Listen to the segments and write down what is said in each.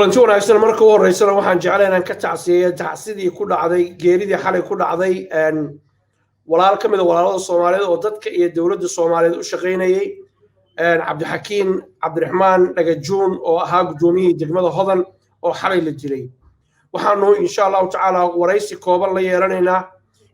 Kulanti wanaagsan. Marka u horeysana waxaan jeclay inaan ka tacsiyeeyo tacsidii ku dhacday, geeridii xalay ku dhacday walaal ka mid a walaalada Soomaaliyeed oo dadka iyo dowladda Soomaaliyeed u shaqaynayey, Cabdixakiin Cabdiraxmaan Dhagajuun, oo ahaa guddoomiyihii degmada Hodan oo xalay la dilay. Waxaanu insha Allahu tacaala waraysi kooban la yeelanaynaa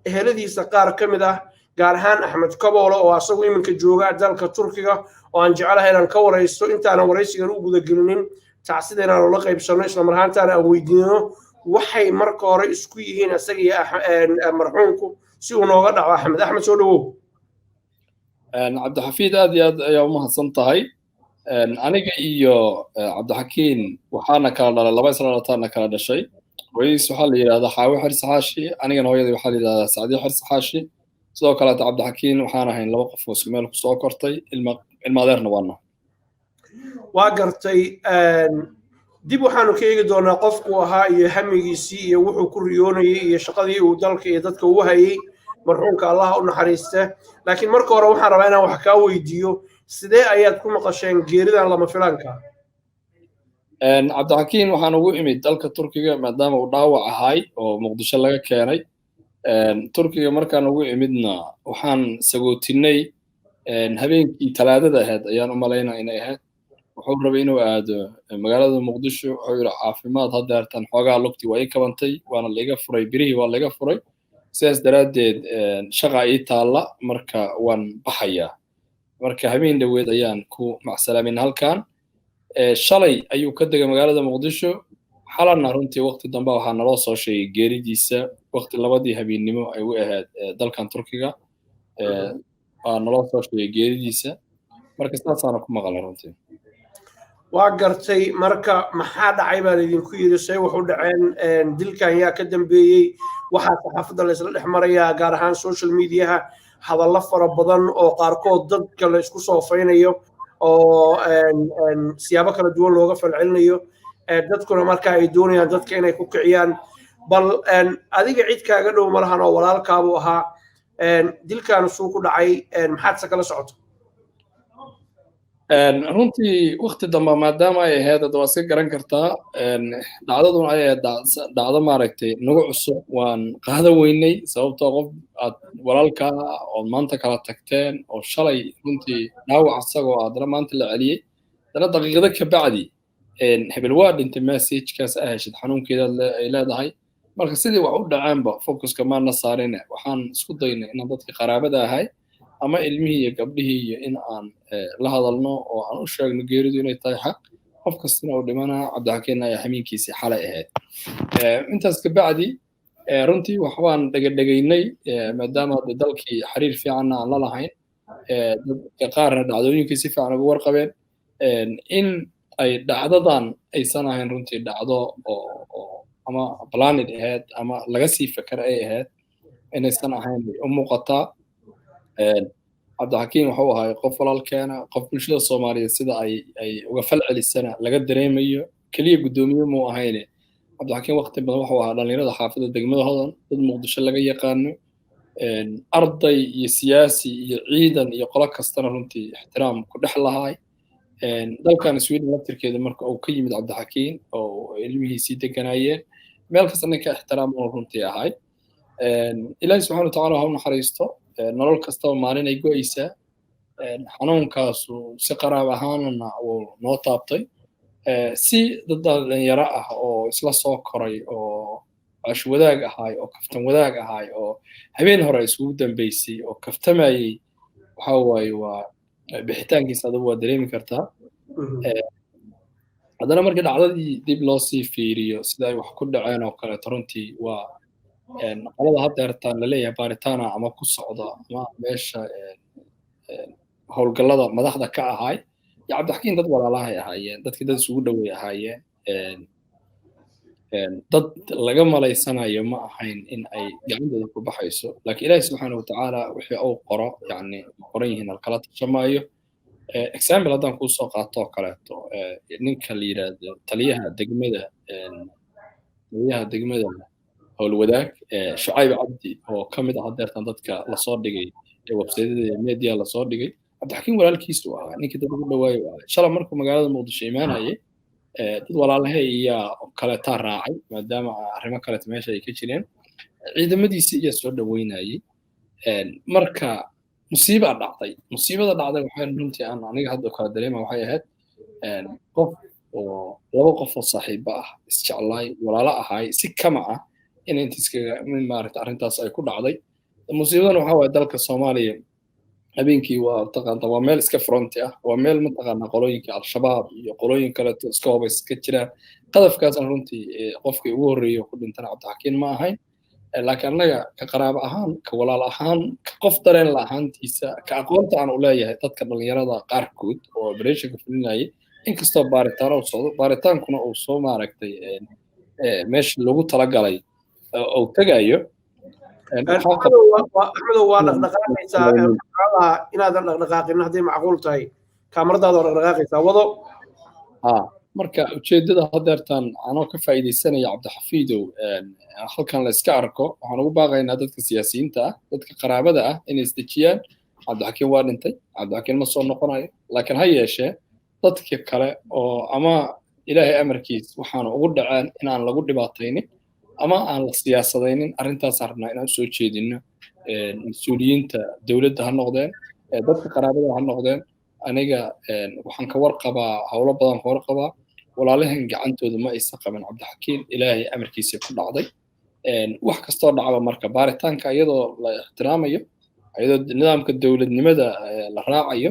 eheladiisa qaar ka mid ah, gaar ahaan Axmed Kaboole oo asagu iminka jooga dalka Turkiga, oo aan jecelahay inaan ka waraysto. Intaanan waraysigan u gudagelinin tacsida inaanu la qaybsanno, isla mar ahaantaana aan weydiino waxay marka hore isku yihiin isaga iyo marxuumku, si uu nooga dhaco. Axmed, Axmed, soo dhawow. Cabdixafiid, aad iyo aad ayaa umahadsan tahay. Aniga iyo Cabdixakiin waxaana kala dhalay laba isla dhalataana kala dhashay. Hooyadiis waxaa la yidhahdaa Xaawo Xirsi Xaashi, anigana hooyadii waxaa la yidhahdaa Sacdiyo Xirsi Xaashi. Sidoo kaleeta Cabdixakiin waxaan ahayn laba qof oo isku meel kusoo kortay, ilma ilma adeerna waana. Waa gartay. Dib waxaanu ka eegi doonaa qofku ahaa iyo hamigiisii iyo wuxuu ku riyoonayay iyo shaqadii uu dalka iyo dadka ugu hayay marxuumka, Allaha u naxariista. Laakiin marka hore waxaan rabaa inaan wax kaa weydiiyo: sidee ayaad ku maqasheen geeridan lama filaanka? Cabdixakiin waxaan ugu imid dalka Turkiga, maadaama uu dhaawac ahay oo Muqdisho laga keenay. Turkiga markaan ugu imidna waxaan sagootinay habeenkii Talaadada ahayd ayaan u malaynaa inay ahayd. Wuxuu rabay inuu aado magaalada Muqdisho. Wuxuu yidhi, "Caafimaad haddeertan xoogaa lugtii waa ii kabantay, waana laiga furay birihii, waa laiga furay, sidaas daraaddeed shaqa ii taalla, marka waan baxayaa." Marka habeen dhoweed ayaan ku macsalaamin halkan. Shalay ayuu ka degay magaalada Muqdisho. Xalanna runtii waqti dambe waxaa naloo soo sheegay geeridiisa, waqti 2dii habeennimo ay u ahayd dalkan Turkiga waa naloo soo sheegay geeridiisa. Marka saasaana ku maqalay runtii. Waa gartay. Marka maxaa dhacay baa laydinku yidhi? Say wax u dhaceen? Dilkan yaa ka dambeeyey? Waxaa saxaafadda la isla dhex marayaa, gaar ahaan social mediaha, hadallo fara badan oo qaarkood dadka la isku soofaynayo oo siyaabo kala duwan looga falcelinayo, dadkuna marka ay doonayaan dadka inay ku kiciyaan. Bal adiga cid kaaga dhow malahan oo walaalkaabuu ahaa. Dilkaanu suu ku dhacay? Maxaad se kala socoto? Runtii wakti dambe maadaama ay ahayd, hadda waa iska garan kartaa, dhacdaduna ay ahayd dhacdo maaragtay nagu cusub, waan qaada weynay, sababtoo qof aad walaalkaa ood maanta kala tagteen oo shalay runtii dhaawac isagoo haddana maanta la celiyey, haddana daqiiqado ka bacdi hebel waa dhintay messagekaas a heshid, xanuunkeeda ay leedahay. Marka sidii wax u dhaceenba focuska maana saarine, waxaan isku daynay inaan dadka qaraabada ahay ama ilmihii iyo gabdhihii iyo in aan la hadalno oo aan u sheegno geeridu inay tahay xaq, qof kastina uu dhimanaa. Cabdixakiinna ayaa xamiinkiisii xalay ahayd. Intaas kabacdi runtii waxbaan dhegadhegaynay, maadaama de dalkii xiriir fiicanna aan la lahayn, dadka qaarna dhacdooyinkii si fiican uga warqabeen, in ay dhacdadan aysan ahayn runtii dhacdo oo ama planned ahayd ama laga sii fakar ay ahayd inaysan ahayn bay u muuqataa. Cabdixakiim wuxuu ahay qof walaalkeena, qof bulshada Soomaaliyeed sida ay uga fal celisana laga dareemayo. Keliya guddoomiye muu ahayne, Cabdixakiim waqti badan wuxuu ahaa dhallinyarada xaafadda degmada Hodan, dad Muqdisho laga yaqaano, arday iyo siyaasi iyo ciidan iyo qolo kastana runtii ixtiraam ku dhex lahaay. Dalkan Sweden laftirkeeda marka uu ka yimid Cabdixakiin oo ilmihiisii deganaayeen, meel kasta ninka ixtiraam uu runtii ahay. Ilaahi subxana watacaala ha u naxariisto. Nolol kastaba maalin ay go'aysaa. Xanuunkaasu si qaraab ahaanna wuu noo taabtay, si dad dhalinyaro ah oo isla soo koray oo cash wadaag ahaay oo kaftan wadaag ahaay oo habeen hore isugu dambeysay oo kaftamayey, waxa waaye waa bixitaankiisa adigu waa dareemi kartaa. Haddana markii dhacdadii dib loo sii fiiriyo, sida ay wax ku dhaceen oo kaleeto, runtii waa qolada haddeertaan laleeyahay baaritaana ama ku socda ama meesha howlgallada madaxda ka ahaay iyo Cabdixakiin dad walaalahay ahaayeen, dadkii dad isugu dhoway ahaayeen. Dad laga malaysanayo ma ahayn in ay gacantooda ku baxayso, laakiin Ilaahi subxaana watacaala wixii uu qoro yani qoran yihiin halkala tashamaayo. Example haddaan kuu soo qaato oo kaleeto, ninka la yidhaahdo taliyaha degmada Howlwadaag, Shucayb Cabdi, oo ka mid ah haddeertan dadka lasoo dhigay ee websaydyada media lasoo dhigay, Cabdixakiim walaalkiis uu ahaa, ninkii dad ugu dhawaayo uu ahaa. Shalay markuu magaalada Muqdisho imaanayay Dad walaalahay iya kaleetaa raacay, maadaama arrimo kaleeta meesha ay ka jireen. Ciidamadiisi iyaa soo dhaweynayay. Marka musiibaa dhacday. Musiibada dhacday waxay runtii aan aniga hadda kala dareema waxay ahayd qof oo laba qof oo saaxiibo ah, isjeclaay, walaalo ahaay, si kama ah in inta iskaga maaragta arrintaas ay ku dhacday. Musiibadan waxaa waaye, dalka Soomaaliya habeenkii waa taqaanta, waa meel iska front ah, waa meel mataqaana qolooyinka Al-Shabaab iyo qolooyin kaleeto iska hobays ka jiraan. Qadafkaasna runtii qofkii ugu horreeyay ku dhintana Cabdixakiin ma ahayn. Laakiin annaga ka qaraabo ahaan, ka walaal ahaan, ka qof dareen la ahaantiisa, ka aqoonta aan u leeyahay dadka dhalinyarada qaarkood oo operationka fulinayay, inkastoo baaritaano uu socdo, baaritaankuna uu soo maaragtay meesha loogu talagalay uu tegayo. Axmedow, waa dhaqdhaqaaqaysaa inaadan dhaqdhaqaaqin hadday macquul tahay. Kaamaradaada waa dhaqdhaqaaqaysaa, wado. Marka ujeeddada haddeertaan anoo ka faa'iidaysanaya, Cabdixafiidow, halkan la iska arko, waxaan ugu baaqaynaa dadka siyaasiyiinta ah, dadka qaraabada ah, inay isdejiyaan. Cabdixakiin waa dhintay, Cabdixakiin ma soo noqonayo. Laakiin ha yeeshee dadka kale oo ama Ilaahay amarkiis waxaana ugu dhaceen inaan lagu dhibaataynin ama aan la siyaasadaynin. Arrintaasaan rabnaa inaan usoo jeedino mas-uuliyiinta dowladda ha noqdeen, dadka qaraabada ha noqdeen. Aniga waxaan ka warqabaa howlo badan ka warqabaa. Walaalahan gacantooda ma aysan qaban Cabdixakiin, Ilaahay amarkiisa ku dhacday. Wax kastoo dhacba marka baaritaanka iyadoo la ixtiraamayo, iyadoo nidaamka dowladnimada la raacayo,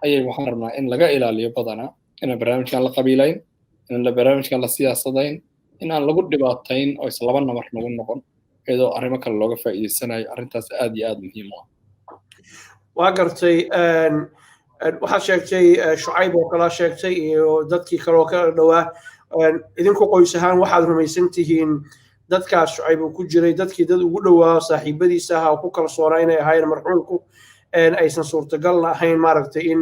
ayay waxaan rabnaa in laga ilaaliyo badanaa inaan barnaamijkan la qabiilayn, inaan barnaamijkan la siyaasadayn, in aan lagu dhibaatayn oo is laba namar nagu noqon, iyadoo arrimo kale looga faa'iidaysanayo. Arrintaas aad iyo aad muhiim u ah. Waa gartay. Waxaad sheegtay Shucayb oo kala sheegtay iyo dadkii kale oo ka dhowaa. Idinku qoys ahaan waxaad rumaysan tihiin dadkaas Shucayb uu ku jiray, dadkii dad ugu dhowaa, saaxiibadiisa ahaa oo ku kalsoonaa inay ahaayeen marxuumku, aysan suurtagalna ahayn maaragtay in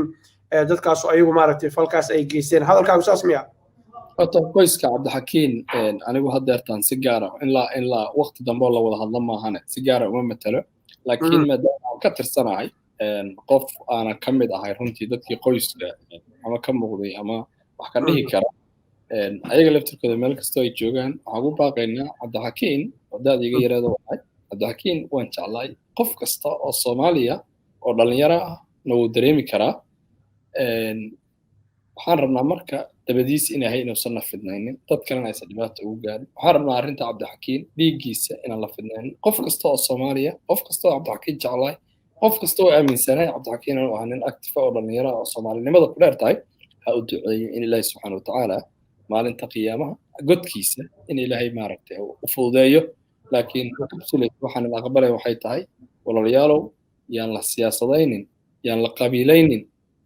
dadkaasu ayagu maaragtay falkaas ay geysteen. Hadalkaagu saas miya? Horta qoyska Cabdixakiin anigu haddeertaan si gaara ilaa waqti dambe oo la wada hadlo maahane si gaara uma matalo. Laakiin maadaama aan ka tirsanahay, qof aanan ka mid ahay runtii dadkii qoyska ama ka muuqday ama wax ka dhihi kara, ayaga laftirkooda meel kastoo ay joogaan waxaan ugu baaqaynaa Cabdixakiin oo daad iga yareeda wahay. Cabdixakiin waan jeclaay, qof kasta oo Soomaaliya oo dhalinyaro ah na wuu dareemi karaa. Waxaan rabnaa marka dabadiis inahay inuusan la fidnaynin, dad kalena aysan dhibaata ugu gaarin. Waxaan rabnaa arrinta Cabdixakiin dhiiggiisa inaan la fidnaynin. Qof kasta oo Soomaaliya, qof kasta oo Cabdixakiin jeclaay, qof kasta oo aaminsanay Cabdixakiin inuu ahaa nin active oo dhalinyaro oo Soomaalinimada ku dheer tahay, ha u duceeyo in Ilaahi subxaana watacaala maalinta qiyaamaha godkiisa in Ilaahay maaragtay u fududeeyo. Laakiin absolute waxaan aqbalay waxay tahay, walaalayaalow, yaan la siyaasadaynin, yaan la qabiilaynin,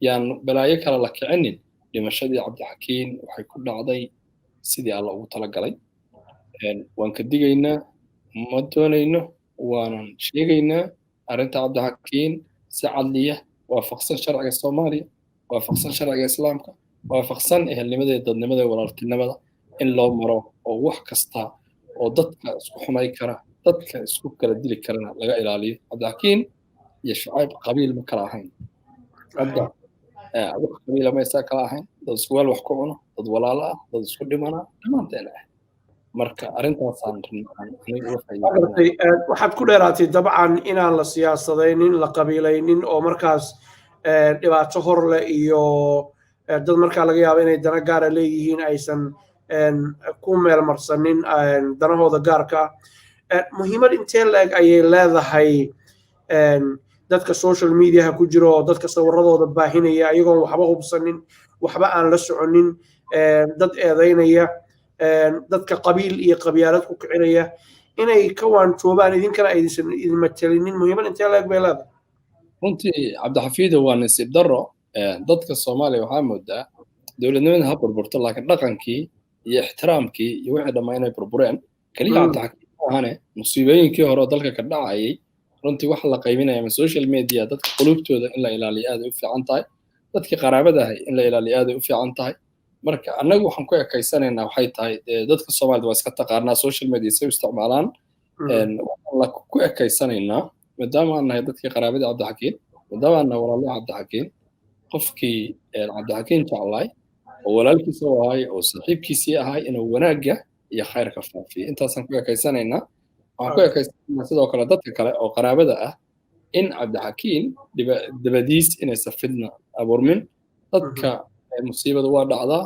yaan balaayo kale la kicinin. Dhimashadii Cabdixakiin waxay ku dhacday sidii Alla ugu talagalay. Waan ka digaynaa, ma doonayno, waanan sheegaynaa arrinta Cabdixakiin si cadliya, waafaqsan sharciga Soomaaliya, waafaqsan sharciga Islaamka, waafaqsan ehelnimada iyo dadnimada iyo walaaltinimada in loo maro, oo wax kasta oo dadka isku xumay kara, dadka isku kala dili karana laga ilaaliyo. Cabdixakiin iyo Shucayb qabiil ma kala ahayn, hadda wax qabiila ma isaa kala ahayn. Dad isku weel wax ku cuno, dad walaalo ah, dad isku dhimana dhammaanteen ah. Marka arrintaasaan Waxaad ku dheeraatay dabcan inaan la siyaasadaynin, la qabiilaynin, oo markaas dhibaato hor leh iyo dad markaa laga yaabo inay dana gaara leeyihiin aysan ku meelmarsanin danahooda gaarka ah. Muhiimad intee la-eg ayay leedahay dadka social mediaha ku jira oo dadka sawiradooda baahinaya ayagoon waxba hubsanin, waxba aan la soconin, dad eedaynaya, dadka qabiil iyo qabyaalad ku kicinaya, inay ka waantoobaan, idinkana aysan idin matelinin? Muhiimad intee la-eg bay leedahay? Runtii, Cabdixafiido, waa nasiib darro. Dadka Soomaaliya waxaa moodaa dowladnimada ha burburto, laakiin dhaqankii iyo ixtiraamkii iyo wixii dhammaa inay burbureen. Keliya Cabdixakiin maahane, musiibooyinkii hore oo dalka ka dhacayay runtii waxa la qaybinaya ama social media, dadka qulubtooda in la ilaaliyo aaday u fiican tahay, dadkii qaraabadahay in la ilaaliyo aaday u fiican tahay. Marka annagu waxaan ku ekaysanaynaa waxay tahay, dadka Soomaalida waa iska taqaanaa social media say u isticmaalaan. Waxaan la ku ekaysanaynaa, maadaama aan nahay dadkii qaraabadii Cabdixakiin, maadaama aan nahay walaalihii Cabdixakiin, qofkii Cabdixakiin jeclaay Oo walaalkiisa u ahay oo saaxiibkiisii ahay, inuu wanaagga iyo khayrka faafiyo. Intaasaan ku ekaysanaynaa. Waxaan ku ekaysanaynaa sidoo kale dadka kale oo qaraabada ah in Cabdixakiin dabadiis inaysan fidna abuurmin. Dadka musiibada waa dhacdaa,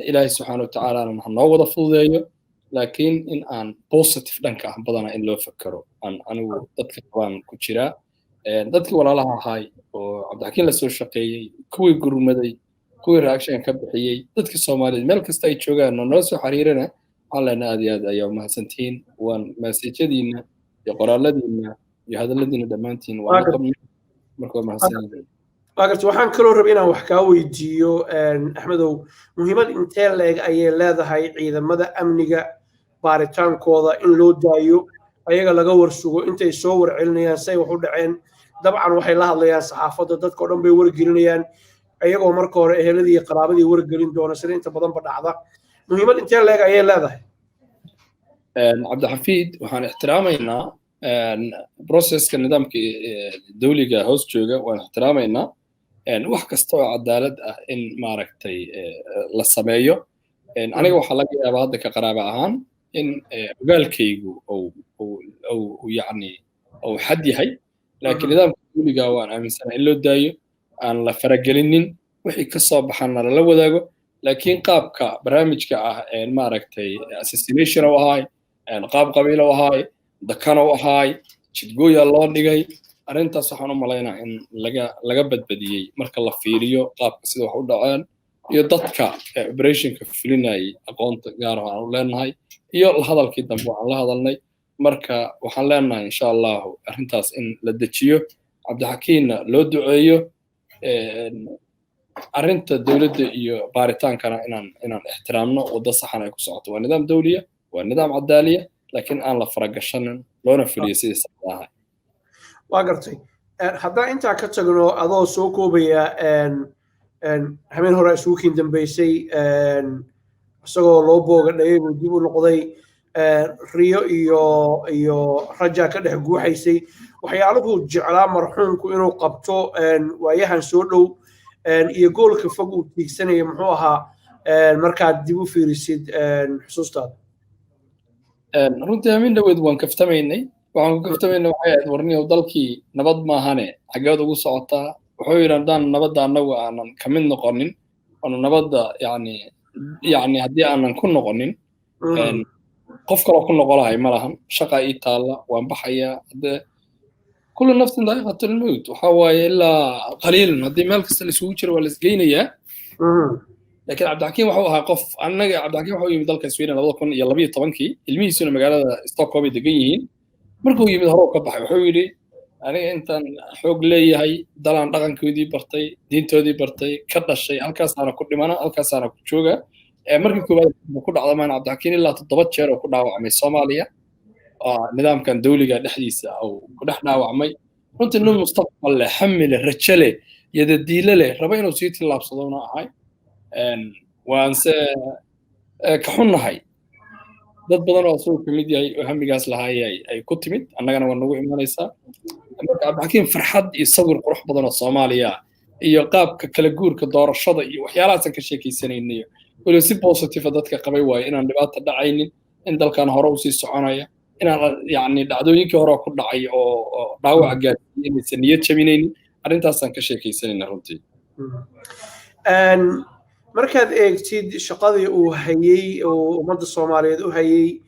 Ilaahay subxaana watacaalana ha noo wada fududeeyo, laakiin in aan positive dhanka ah badanaa in loo fakero aan anigu dadka qabaan ku jiraa. Dadkii walaalaha ahay oo Cabdixakiin lasoo shaqeeyey, kuwii gurmaday, kuwii reaction ka bixiyey, dadka Soomaaliyeed meel kasta ay joogaan oo nala soo xiriirana, waxaan leenahay aad iyo aad ayaa umahadsantihiin. Waan message-yadiina iyo qoraaladiina iyo hadalladiina dhammaantiin waan la qabnay. Marka waa mahadsanyihiin. Waa garta. Waxaan kaloo rabay inaan wax kaa weydiiyo, Axmedow. Muhiimad intee leeg ayay leedahay ciidamada amniga baaritaankooda in loo daayo, ayaga laga warsugo intay soo warcelinayaan say wax u dhaceen? Dabcan waxay la hadlayaan saxaafadda, dadka o dhan bay wargelinayaan, iyagoo marka hore eheladii iyo qaraabadii wargelin doona, sida inta badanba dhacda. Muhiimad intee leeg ayay leedahay? Cabdixafiid, waxaan ixtiraamaynaa process-ka nidaamka dawliga hoos jooga. Waan ixtiraamaynaa wax kasta oo cadaalad ah in maaragtay la sameeyo. Aniga waxaa laga yaabaa hadda ka qaraaba ahaan in ogaalkaygu uu yacni uu xad yahay, laakiin nidaamka dawliga waan aaminsanahay in loo daayo, aan la faragelinin, wixii ka soo baxana lala wadaago. Laakiin qaabka barnaamijka ah, maaragtay, assassination u ahaay, qaab qabiil u ahaay, dakan u ahaay, jidgooya loo dhigay, arrintaas waxaan u malaynaa in laga badbadiyey marka la fiiriyo qaabka sida wax u dhaceen iyo dadka operation-ka fulinayay, aqoonta gaar ah aan u leenahay iyo la hadalkii dambe waxaan la hadalnay. Marka waxaan leenahay, insha Allahu, arrintaas in la dejiyo, Cabdixakiinna loo duceeyo, arrinta dowladda iyo baaritaankana inaan ixtiraamno, waddo saxan ay ku socoto. Waa nidaam dawliya, waa nidaam cadaaliya, laakiin aan la faragashanin, loona fuliyo sidii saxda ahay. Waa gartay. Haddaan intaa ka tagno, adoo soo koobaya, habeen hore isugu dambeysay, isagoo loo booga dhayay buu dib u noqday. Riyo iyo raja ka dhex guuxaysay. Waxyaaluhu jeclaa marxuumku inuu qabto waayahan soo dhow iyo goal-ka fog uu tiigsanaya muxuu ahaa, markaad dib u fiirisid xusuustaada? Runtii hamin dhaweed waan kaftamaynay. Waxaan ku kaftamaynay waxay ahayd, "Warniyow, dalkii nabad maahane, xaggeed ugu socotaa?" Wuxuu yidhi, "Haddaan nabadda annagu aanan ka mid noqonin oona nabadda yani haddii aanan ku noqonin, qof kaloo ku noqo lahay ma lahan. Shaqa ii taalla, waan baxayaa. Haddee kullu nafsin daa'iqatul mawt, waxa waaye ilaa qaliilun. Haddii meel kasta la isugu jiro, waa la isgeynayaa." Laakiin Cabdixakiim wuxuu ahaa qof annaga. Cabdixakiim wuxuu yimid dalka Sweden 2012-kii, ilmihiisuna magaalada Stockholm ay degan yihiin. Markuu yimid hore ka baxay, wuxuu yidhi, "Aniga intaan xoog leeyahay, dalaan dhaqankoodii bartay, diintoodii bartay, ka dhashay, halkaasaana ku dhimana, halkaasaana ku jooga." Markii koowaad ku dhacdamaan Cabdixakiin ilaa 7 jeer oo ku dhaawacmay Soomaaliya, nidaamkan dawliga dhexdiisa uu ku dhex dhaawacmay. Runtii nin mustaqbal leh, xami leh, rajo leh, yadadiile leh, raba inuu sii tillaabsadona ahay. Waanse ka xunnahay dad badan oo asagoo kamid yahay oo hamigaas lahaayay ay ku timid, annagana waa nagu imanaysaa. Marka Cabdixakiim farxad iyo sawir qurux badan oo Soomaaliya iyo qaabka kala guurka doorashada iyo waxyaalahaasaan ka sheekaysanaynayo, weliba si positive dadka qabay waayo, inaan dhibaata dhacaynin, in dalkan hore usii soconaya, inaan yacni dhacdooyinkii hore ku dhacay oo dhaawaca gaarsiiyey inaysan niyad jabinaynin. Arrintaasaan ka sheekaysanayna runtii. Markaad eegtid shaqadii uu hayey oo ummadda Soomaaliyeed u hayey,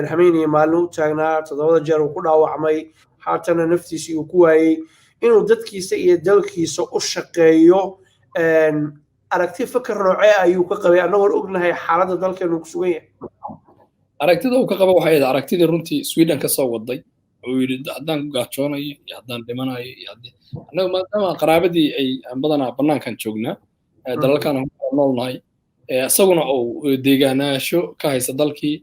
hameen iyo maalin u taagnaa, 7-da jeer uu ku dhaawacmay, haatana naftiisii uu ku waayey inuu dadkiisa iyo dalkiisa u shaqeeyo, aragti fakar noocee ayuu ka qabay, annagoon ognahay xaaladda dalkeenu ku sugan yahay? Aragtida uu ka qaba waxay ahayd aragtidii runtii Sweden ka soo waday. Uu yidhi, "Haddaan gaajoonayo iyo haddaan dhimanayo iyo haddii annagu, maadaama qaraabadii ay badanaa bannaankan joognaa, dalalkan aan ku noolnahay, isaguna uu deegaanaasho ka haysta dalkii,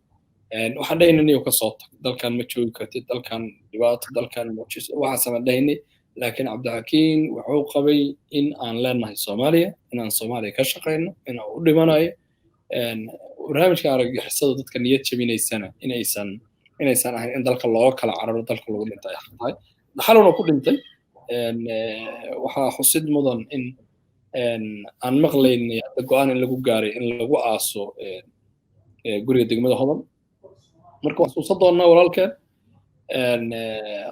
waxaan dhahaynay, niyow, ka soo tag dalkan, ma joogi kartid dalkan, dhibaato dalkan, mucjiso." Waxaasaan dhahaynay. Laakiin Cabdixakiin wuxuu qabay in aan leenahay Soomaaliya, inaan Soomaaliya ka shaqayno, inaan u dhimanayo barnaamijka argagixisada, dadka niyad jabinaysana inaysan ahayn in dalka looga kala cararo, dalka lagu dhintay ay tahay. Dhaxaluna ku dhintay. Waxaa xusid mudan in Aan maqlaynay hadda go-aan in lagu gaaray in lagu aaso guriga degmada Hodan. Marka waan xusuusan doonnaa walaalkeen,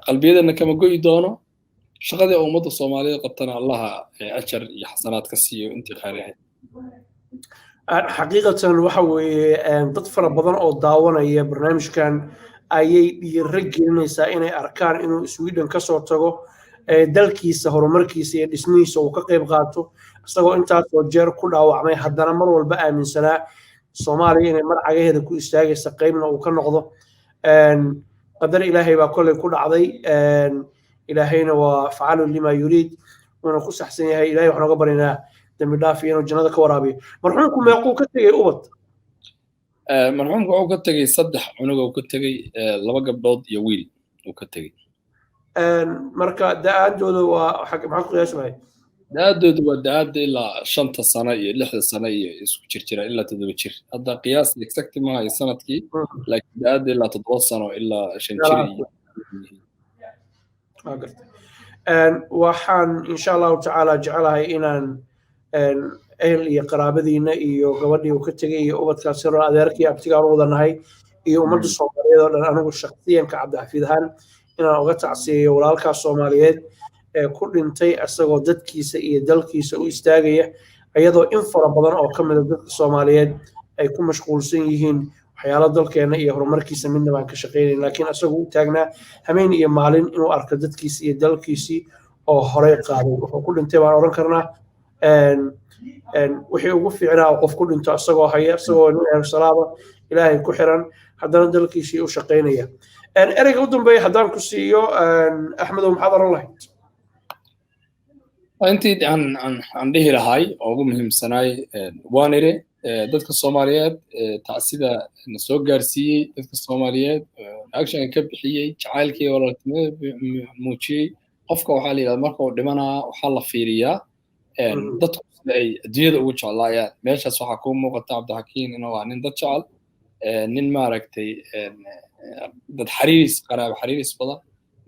qalbiyadana kama go'i doono. Shaqadii oo ummadda Soomaaliyeed qabtana Allaha ajar iyo xasanaad ka siiyo intii khayr ahayd. Xaqiiqatan waxa weeye, dad fara badan oo daawanaya barnaamijkan ayay dhiiro gelinaysaa inay arkaan inuu Sweden ka soo tago, dalkiisa horumarkiisa iyo dhismihiisa uu ka qayb qaato, isagoo intaasoo jeer ku dhaawacmay, haddana mar walba aaminsanaa Soomaaliya inay mar cagaheeda ku istaagaysa, qaybna uu ka noqdo. Qadar Ilaahay baa kolley ku dhacday. Ilaahayna waa facalu lima yuriid, wuuna ku saxsan yahay. Ilahay waxaan oga baryaynaa dembi dhaaf iyo inuu jannada ka waraabiyo. Marxuumku meequu ka tegey ubad? Marxuumku wuxuu ka tegey saddex cunug uu ka tegey, laba gabdhood iyo wiil uu ka tegey. Marka da-aadooda waa maxaad ku qiyaasi lahayd? Da-aadoodu waa da-aadda ilaa 5-ta sano iyo 6-da sano iyo isku jir jira ilaa 7 jir. Hadda qiyaas exact maaha iyo sanadkii, laakiin da-aadda ilaa 7 sano ilaa 5 jir iyo Waa gartay. Waxaan insha Allahu tacaala jecelahay inaan ehel iyo qaraabadiina iyo gabadhii uu ka tegey iyo ubadkaas yaroo adeerkii abtigaan u wadanahay iyo ummadda Soomaaliyeed oo dhan, anigu shakhsiyanka Cabdixafiid ahaan, inaan uga tacsiyeeyo walaalkaas Soomaaliyeed ee ku dhintay isagoo dadkiisa iyo dalkiisa u istaagaya, iyadoo in fara badan oo ka mida dadka Soomaaliyeed ay ku mashquulsan yihiin waxyaalo dalkeena iyo horumarkiisa midna baan ka shaqaynayn, laakiin isagu u taagnaa hameen iyo maalin inuu arko dadkiisi iyo dalkiisii oo horey qaaday. Wuxuu ku dhintay baan odhan karnaa wixii ugu fiicnaa oo qof ku dhinto, isagoo haya, isagoo nin ehersalaaba Ilaahay ku xiran, haddana dalkiisii u shaqaynaya. Ereyga u dambeeya haddaan ku siiyo, Axmedow, maxaad oran lahayd? Intii aan dhihi lahay oo ugu muhiimsanaay waan iri. Dadka Soomaaliyeed tacsida na soo gaarsiiyey, dadka Soomaaliyeed actionka ka bixiyey, jacaylkii walaaltinimada muujiyey. Qofka waxaa la yidhahda marka uu dhimanaa waxaa la fiiriyaa dadku sida ay adduunyada ugu jeclaayaan. Meeshaas waxaa kuu muuqata Cabdixakiin inuu ah nin dad jecel, nin maaragtay dad xariiris, qaraabo xariiris badan,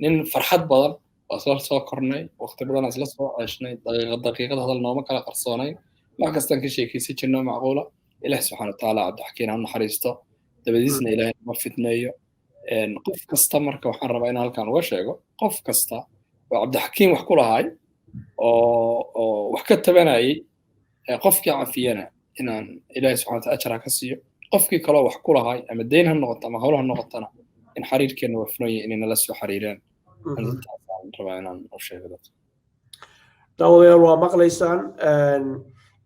nin farxad badan. Waa isla soo kornay, waqti badan isla soo ceeshnay, daqiiqad daqiiqad hadal nooma kala qarsoonayn, wax kastaan ka sheekaysan jirno macquula. Ilaah subxaana watacaala Cabdixakiin ha naxariisto, dabadiisna Ilaahay nama fitneeyo. Qof kasta marka waxaan rabaa inaan halkan uga sheego, qof kasta oo Cabdixakiin wax ku lahay oo wax ka tabanayay, qofkii cafiyana inaan Ilaahay subxana wataala ajar ha ka siiyo. Qofkii kaloo wax ku lahay, ama deyn ha noqoto ama hawl ha noqotona, in xiriirkeenna waa furan yahay, inay nala soo xiriiraan. Intaasaan rabaa inaan u sheego dadka. Daawadayaal, waa maqlaysaan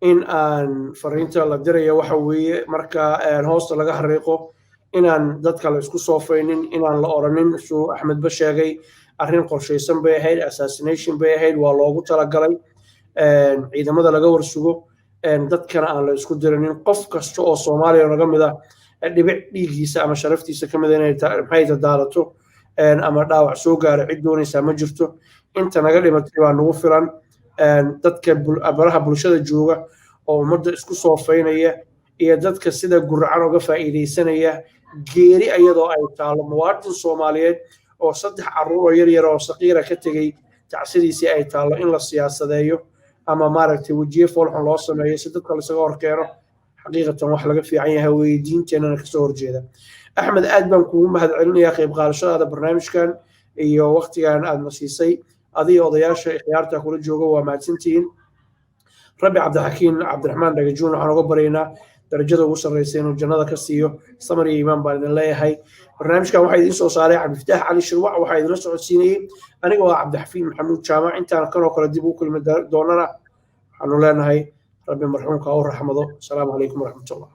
in aan fariinta la diraya. Waxa weeye marka hoosta laga xariiqo inaan dadka la isku soofaynin, inaan la oranin suu Axmedba sheegay arrin qorshaysan bay ahayd, assassination bay ahayd, waa loogu talagalay, ciidamada laga warsugo, dadkana aan la isku dirinin. Qof kasta oo Soomaaliya naga mid ah dhibic dhiiggiisa ama sharaftiisa ka mida inay maxay daadato ama dhaawac soo gaaro cid doonaysaa ma jirto. Inta naga dhimatay baa nagu filan. Dadka baraha bulshada jooga oo ummadda isku soofaynaya iyo dadka sida guracan uga faa'iidaysanaya geeri iyadoo ay taalo muwaadin Soomaaliyeed oo saddex carruur oo yar yar oo saqiira ka tegey, tacsidiisii ay taallo, in la siyaasadeeyo ama maaragtay wejiye foolxun loo sameeyo si dadka laisaga horkeeno, xaqiiqatan wax laga fiican yahay weeye, diinteennana kasoo horjeeda. Axmed, aad baan kugu mahad celinayaa qayb qaadashadaada barnaamijkan iyo waqtigan aad na siisay. Adiga odayaasha ikhyaarta kula jooga waa mahadsantihiin. Rabbi Cabdixakiin Cabdiraxmaan Dhagajuun waxaan uga baryaynaa darajada ugu sarreysa inuu jannada ka siiyo. Samar iyo iimaan baan idin leeyahay. Barnaamijkan waxaa idiin soo saaray Cabdifataax Cali Shirwac, waxaa idinla socodsiinayey aniga waa Cabdixafiid Maxamuud Jaamac. Intaan kanoo kale dib ugu kulmi doonana waxaanu leenahay Rabbi marxuumka ha u raxmado. Asalaamu calaykum waraxmatullah.